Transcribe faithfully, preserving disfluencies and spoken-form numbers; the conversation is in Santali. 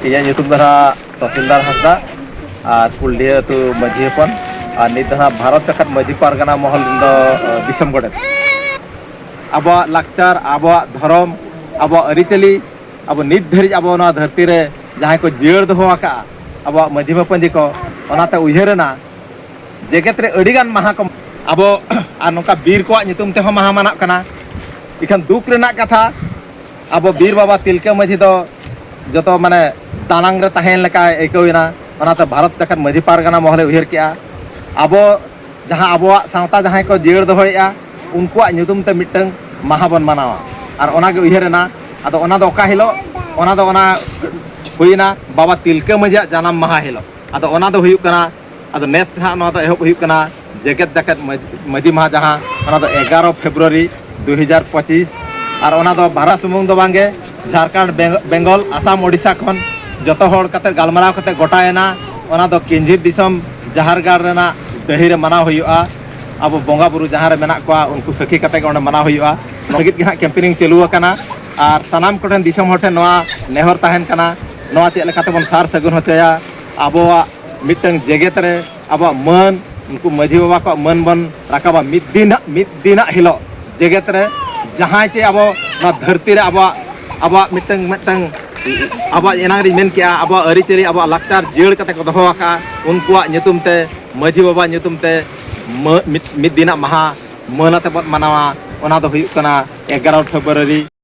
ᱤᱧᱟᱹᱜ ᱧᱩᱛᱩᱢ ᱫᱚ ᱱᱟᱦᱟᱜ ᱛᱚᱦᱥᱤᱞᱫᱟᱨ ᱦᱟᱸᱥᱫᱟ ᱟᱨ ᱠᱩᱞᱰᱤᱦᱟᱹ ᱟᱹᱛᱩ ᱢᱟᱹᱡᱷᱤ ᱦᱚᱯᱚᱱ᱾ ᱟᱨ ᱱᱤᱛ ᱫᱚ ᱱᱟᱦᱟᱜ ᱵᱷᱟᱨᱚᱛ ᱡᱟᱠᱟᱛ ᱢᱟᱹᱡᱷᱤ ᱯᱟᱨᱜᱟᱱᱟ ᱢᱚᱦᱚᱞ ᱨᱮᱱ ᱫᱚ, ᱟᱸ, ᱫᱤᱥᱚᱢ ᱜᱚᱰᱮᱛ᱾ ᱟᱵᱚᱣᱟᱜ ᱞᱟᱠᱪᱟᱨ, ᱟᱵᱚᱣᱟᱜ ᱫᱷᱚᱨᱚᱢ, ᱟᱵᱚᱣᱟᱜ ᱟᱹᱨᱤᱪᱟᱹᱞᱤ, ᱟᱵᱚ ᱱᱤᱛ ᱫᱷᱟᱹᱨᱤᱡ ᱟᱵᱚ ᱱᱚᱣᱟ ᱫᱷᱟᱹᱨᱛᱤ ᱨᱮ ᱡᱟᱦᱟᱸᱭ ᱠᱚ ᱡᱤᱭᱟᱹᱲ ᱫᱚᱦᱚ ᱟᱠᱟᱫᱼᱟ ᱟᱵᱚᱣᱟᱜ ᱢᱟᱹᱡᱷᱤ ᱢᱟᱯᱟᱹᱡᱷᱤ ᱠᱚ, ᱚᱱᱟᱛᱮ ᱩᱭᱦᱟᱹᱨ ᱮᱱᱟ ᱡᱮᱜᱮᱛ ᱨᱮ ᱟᱹᱰᱤᱜᱟᱱ ᱢᱟᱦᱟ ᱠᱚ ᱟᱵᱚ ᱟᱨ ᱱᱚᱝᱠᱟ ᱵᱤᱨ ᱠᱚᱣᱟᱜ ᱧᱩᱛᱩᱢ ᱛᱮᱦᱚᱸ ᱢᱟᱦᱟ ᱢᱟᱱᱟᱜ ᱠᱟᱱᱟ᱾ ᱤᱠᱷᱟᱹᱱ ᱫᱩᱠ ᱨᱮᱱᱟᱜ ᱠᱟᱛᱷᱟ, ᱟᱵᱚ ᱵᱤᱨ ᱵᱟᱵᱟ ᱛᱤᱞᱠᱟᱹ ᱢᱟᱹᱡᱷᱤ ᱫᱚ ᱡᱚᱛᱚ ᱢᱟᱱᱮ ᱫᱟᱱᱟᱝ ᱨᱮ ᱛᱟᱦᱮᱸᱭᱮᱱ ᱞᱮᱠᱟᱭ ᱟᱹᱭᱠᱟᱹᱣ ᱮᱱᱟ᱾ ᱚᱱᱟᱛᱮ ᱵᱷᱟᱨᱚᱛ ᱡᱟᱠᱟᱛ ᱢᱟᱹᱡᱷᱤ ᱯᱟᱨᱜᱟᱱᱟ ᱢᱚᱦᱚᱞᱮ ᱩᱭᱦᱟᱹᱨ ᱠᱮᱜᱼᱟ, ᱟᱵᱚ ᱡᱟᱦᱟᱸ ᱟᱵᱚᱣᱟᱜ ᱥᱟᱶᱛᱟ ᱡᱟᱦᱟᱸᱭ ᱠᱚ ᱡᱤᱭᱟᱹᱲ ᱫᱚᱦᱚᱭᱮᱫᱼᱟ, ᱩᱱᱠᱩᱣᱟᱜ ᱧᱩᱛᱩᱢ ᱛᱮ ᱢᱤᱫᱴᱟᱝ ᱢᱟᱦᱟ ᱵᱚᱱ ᱢᱟᱱᱟᱣᱟ᱾ ᱟᱨ ᱚᱱᱟᱜᱮ ᱩᱭᱦᱟᱹᱨ ᱮᱱᱟ᱾ ᱟᱫᱚ ᱚᱱᱟ ᱫᱚ ᱚᱠᱟ ᱦᱤᱞᱳᱜ? ᱚᱱᱟ ᱫᱚ ᱚᱱᱟ ᱦᱩᱭᱮᱱᱟ ᱵᱟᱵᱟ ᱛᱤᱞᱠᱟᱹ ᱢᱟᱹᱡᱷᱤᱭᱟᱜ ᱡᱟᱱᱟᱢ ᱢᱟᱦᱟ ᱦᱤᱞᱳᱜ᱾ ᱟᱫᱚ ᱚᱱᱟ ᱫᱚ ᱦᱩᱭᱩᱜ ᱠᱟᱱᱟ, ᱟᱫᱚ ᱱᱮᱥ ᱱᱟᱦᱟᱜ ᱱᱚᱣᱟ ᱫᱚ ᱮᱦᱚᱵ ᱦᱩᱭᱩᱜ ᱠᱟᱱᱟ ᱡᱮᱜᱮᱛ ᱡᱟᱠᱟᱛ ᱢᱟᱹᱡᱷᱤ, ᱢᱟᱹᱡᱷᱤ ᱢᱟᱦᱟ, ᱡᱟᱦᱟᱸ ᱚᱱᱟ ᱫᱚ ᱮᱜᱟᱨᱚ ᱯᱷᱮᱵᱽᱨᱩᱣᱟᱨᱤ ᱫᱩ ᱦᱟᱡᱟᱨ ᱯᱚᱸᱪᱤᱥ᱾ ᱟᱨ ᱚᱱᱟ ᱫᱚ ᱵᱷᱟᱨᱚᱛ ᱥᱩᱢᱩᱝ ᱫᱚ ᱵᱟᱝᱜᱮ, ᱡᱷᱟᱲᱠᱷᱚᱸᱰ, ᱵᱮᱝ-, ᱵᱮᱝᱜᱚᱞ, ᱟᱥᱟᱢ, ᱳᱰᱤᱥᱟ ᱠᱷᱚᱱ ᱡᱚᱛᱚ ᱦᱚᱲ ᱠᱟᱛᱮ ᱜᱟᱞᱢᱟᱨᱟᱣ ᱠᱟᱛᱮ ᱜᱚᱴᱟᱭᱮᱱᱟ᱾ ᱚᱱᱟ ᱫᱚ ᱠᱤᱧᱡᱷᱤᱨ ᱫᱤᱥᱚᱢ ᱡᱟᱦᱮᱨ ᱜᱟᱲ ᱨᱮᱱᱟᱜ ᱰᱟᱹᱦᱤ ᱨᱮ ᱢᱟᱱᱟᱣ ᱦᱩᱭᱩᱜᱼᱟ᱾ ᱟᱵᱚ ᱵᱚᱸᱜᱟ ᱵᱩᱨᱩ ᱡᱟᱦᱟᱸ ᱨᱮ ᱢᱮᱱᱟᱜ ᱠᱚᱣᱟ, ᱩᱱᱠᱩ ᱥᱟᱹᱠᱷᱤ ᱠᱟᱛᱮ ᱜᱮ ᱚᱸᱰᱮ ᱢᱟᱱᱟᱣ ᱦᱩᱭᱩᱜᱼᱟ᱾ ᱱᱚᱣᱟ ᱞᱟᱹᱜᱤᱫ ᱜᱮ ᱦᱟᱸᱜ ᱠᱮᱢᱯᱮᱱᱤᱝ ᱪᱟᱹᱞᱩ ᱟᱠᱟᱱᱟ᱾ ᱟᱨ ᱥᱟᱱᱟᱢ ᱠᱚᱴᱷᱮᱱ, ᱫᱤᱥᱚᱢ ᱦᱚᱲ ᱴᱷᱮᱱ ᱱᱚᱣᱟ ᱱᱮᱦᱚᱨ ᱛᱟᱦᱮᱱ ᱠᱟᱱᱟ, ᱱᱚᱣᱟ ᱪᱮᱫ ᱞᱮᱠᱟ ᱛᱮᱵᱚᱱ ᱥᱟᱨ ᱥᱟᱹᱜᱩᱱ ᱦᱚᱪᱚᱭᱟ, ᱟᱵᱚᱣᱟᱜ ᱢᱤᱫᱴᱟᱝ ᱡᱮᱜᱮᱛ ᱨᱮ ᱟᱵᱚᱣᱟᱜ ᱢᱟᱹᱱ, ᱩᱱᱠᱩ ᱢᱟᱹᱡᱷᱤ ᱵᱟᱵᱟ ᱠᱚᱣᱟᱜ ᱢᱟᱹᱱ ᱵᱚᱱ ᱨᱟᱠᱟᱵᱟ ᱢᱤᱫ ᱫᱤᱱ, ᱢᱤᱫ ᱫᱤᱱᱟᱜ ᱦᱤᱞᱳᱜ ᱡᱮᱜᱮᱛ ᱨᱮ ᱡᱟᱦᱟᱸᱭ ᱪᱮ ᱟᱵᱚ ᱱᱚᱣᱟ ᱫᱷᱟᱹᱨᱛᱤ ᱨᱮ ᱟᱵᱚᱣᱟᱜ, ᱟᱵᱚᱣᱟᱜ ᱢᱤᱫᱴᱟᱝ, ᱢᱤᱫᱴᱟᱝ ᱟᱵᱚᱣᱟᱜ ᱮᱱᱟᱝ ᱨᱤᱧ ᱢᱮᱱ ᱠᱮᱜᱼᱟ, ᱟᱵᱚᱣᱟᱜ ᱟᱹᱨᱤᱪᱟᱹᱞᱤ, ᱟᱵᱚᱣᱟᱜ ᱞᱟᱠᱪᱟᱨ ᱡᱤᱭᱟᱹᱲ ᱠᱟᱛᱮ ᱠᱚ ᱫᱚᱦᱚ ᱟᱠᱟᱫᱼᱟ, ᱩᱱᱠᱩᱣᱟᱜ ᱧᱩᱛᱩᱢ ᱛᱮ, ᱢᱟᱹᱡᱷᱤ ᱵᱟᱵᱟ ᱧᱩᱛᱩᱢ ᱛᱮ ᱢᱟᱹ-, ᱢᱤᱫ, ᱢᱤᱫ ᱫᱤᱱᱟᱜ ᱢᱟᱦᱟ ᱢᱟᱹᱱ ᱟᱛᱮ ᱵᱚᱱ ᱢᱟᱱᱟᱣᱟ᱾ ᱚᱱᱟ ᱫᱚ ᱦᱩᱭᱩᱜ ᱠᱟᱱᱟ ᱮᱜᱟᱨᱚ ᱯᱷᱮᱵᱽᱨᱩᱣᱟᱨᱤ᱾